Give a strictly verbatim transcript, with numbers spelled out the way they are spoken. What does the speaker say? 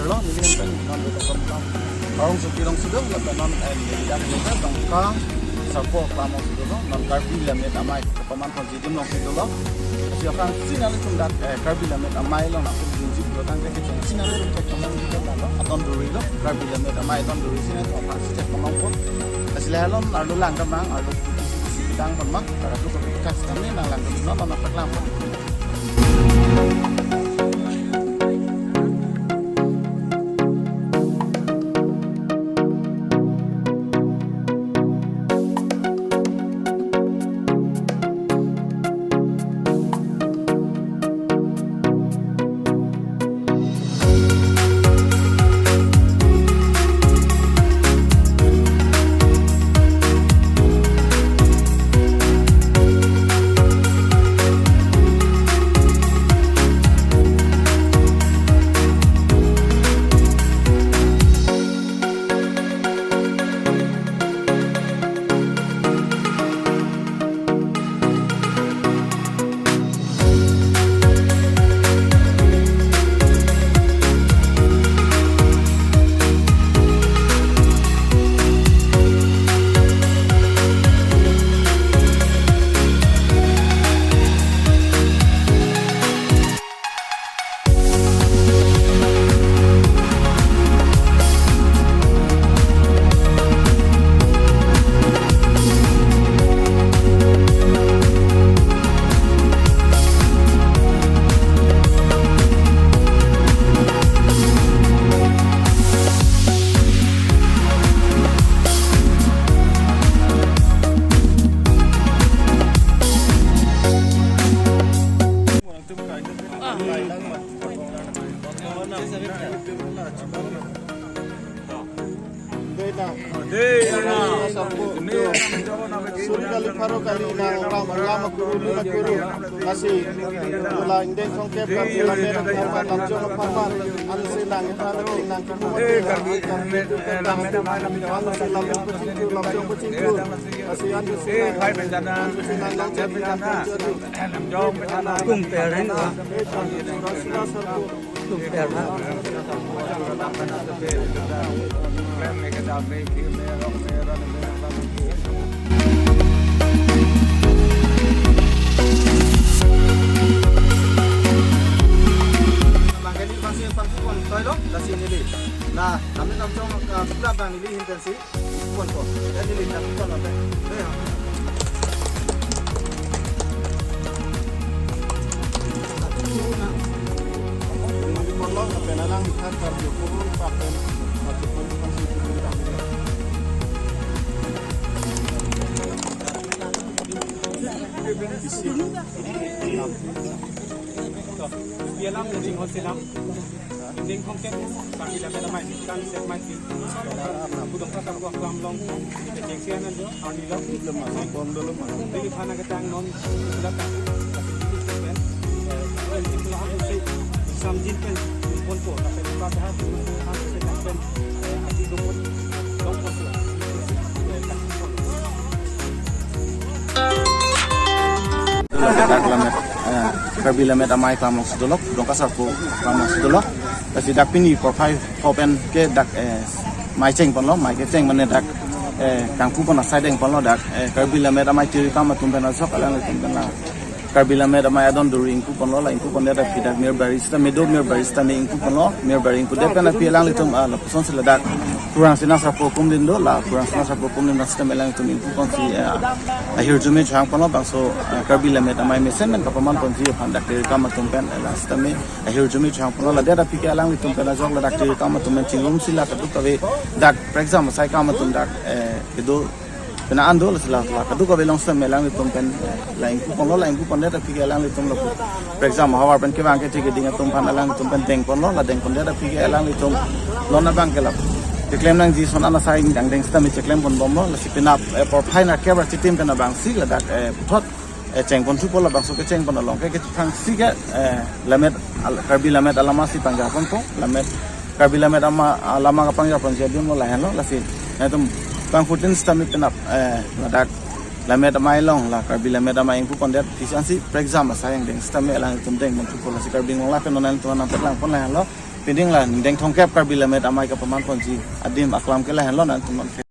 Lo, neli pen non do tong tong. Arong suti rong sudo, lapen non, eh, neli dak neli pen tong tong. Sarpo klam rong sudo lo, non Karbi Lammet Amei kapaman ponji adim rong sudo lo. Lasi aphrangsi nanglitum dak, eh, Karbi Lammet Amei along nangtum dunji pulo tangte kecheng si nanglitum thek tong nang lo. Adon duri lo, Karbi Lammet Amei adon duri si nanglitum aphrangsi thek tong nangpo. Lasi lahelo arlo lang damang, arlo si si dang pon ma, para tu kopi kachesitame nang lang dam non, non paklang pon. Suri kali, pharo kali nang ram, ram akuru, lun akuru. Lasi la ingdeng songkep kali la merah pharman, lamjong pharman. Ansi nang ita nang nang kipu mati, nang kipu mati. Ansi lamjong pachingthur, lamjong pachingthur. Lasi ansi nang, ansi nang nang jadi nang jadi. Kung per ring wa. Sila sarpo. Kung per ha. Bang kali bang si pang pon toilo, lasi neli. Nah, kami namjong, eh, sudah bang neli intensi. Pon pon. Jadi lihat pon apa? Eh, ya. Pon lo, apa nalang lihat kartu pun pakai kartu pun pasti pun tak ada. Isi. Bialam jadi hotelam. Ding kongkep, kami dapat nama ikan set mati. Budong kata gua kelam long. Cek sianan jo, ani long. Lemah, pon dulu mah. Ini mana kita non sudah tak. Tapi ini pen, eh, ini pulang aku sih. Samjin pen, pon po. Tapi buka dah, aku sih pen, eh, ati dong pon, dong pon. Eh, tak pon. Dak Lammet, eh, Karbi Lammet Amei kelam rong sudo lo, Dongka Sarpo kelam rong sudo lo. Lasi dak pini porphai pho pen ke dak, eh, mei cheng pon lo, mei kecheng mane dak, eh, kangpu pon asai deng pon lo dak, eh, Karbi Lammet Amei tiri kam atum pen ajok alanglitum pen la Karbi Lammet Amei adon duri ingpu pon lo, la ingpu pon det aphi dak mir bari sita medo mir bari sita me ingpu pon lo, mir bari ingpu det pen aphi alanglitum, ah, lapuson si ladak Purang Sinasa Pokum Lindo, la Purang Sinasa Pokum Lindo sita me alanglitum ingpu pon si, ah, ahirjume chang pon lo bangso, ah, Karbi Lammet Amei mesen pen kapaman ponji aphan dak tiri kam atum pen, eh, la sita me ahirjume chang pon lo, la det aphi ke alanglitum pen ajok ladak tiri kam atum pen chingrum si la kadokave dak prekjam asai kam atum dak, eh, kedo pena ando la sila la kadokave along sita me alanglitum pen, eh, la ingpu pon lo, la ingpu pon det aphi ke alanglitum lapu prekjam havar pen kevang kethe keding atum aphan alanglitum pen deng pon lo, la deng pon det aphi ke alanglitum non abang ke la keklem nangji ason an asai dang deng sita me cheklem pon bom lo, lasi penap, eh, porphai nerkep ra chitim pen abang si ladak, eh, puthot, eh, cheng pon thupo, labangso kecheng pon along ke kethang si ke, eh, Lammet al-, Karbi Lammet alama si pangja pon po, Lammet Karbi Lammet Amei alama kapangja ponji adim lo lahenlo, lasi nangtum bang fourteen sita me penap, eh, ladak Lammet Amei along la Karbi Lammet Amei ingpu pon det aphi si ansi prekjam asai angdeng sita me alanglitum deng pon thupo, lasi Karbi Anglong Live pen non nangtum nang paklang pon lahenlo. Pini la dengthom kep Karbi Lammet Amei kapaman ponji adim aklam ke lahenlo nangtum non.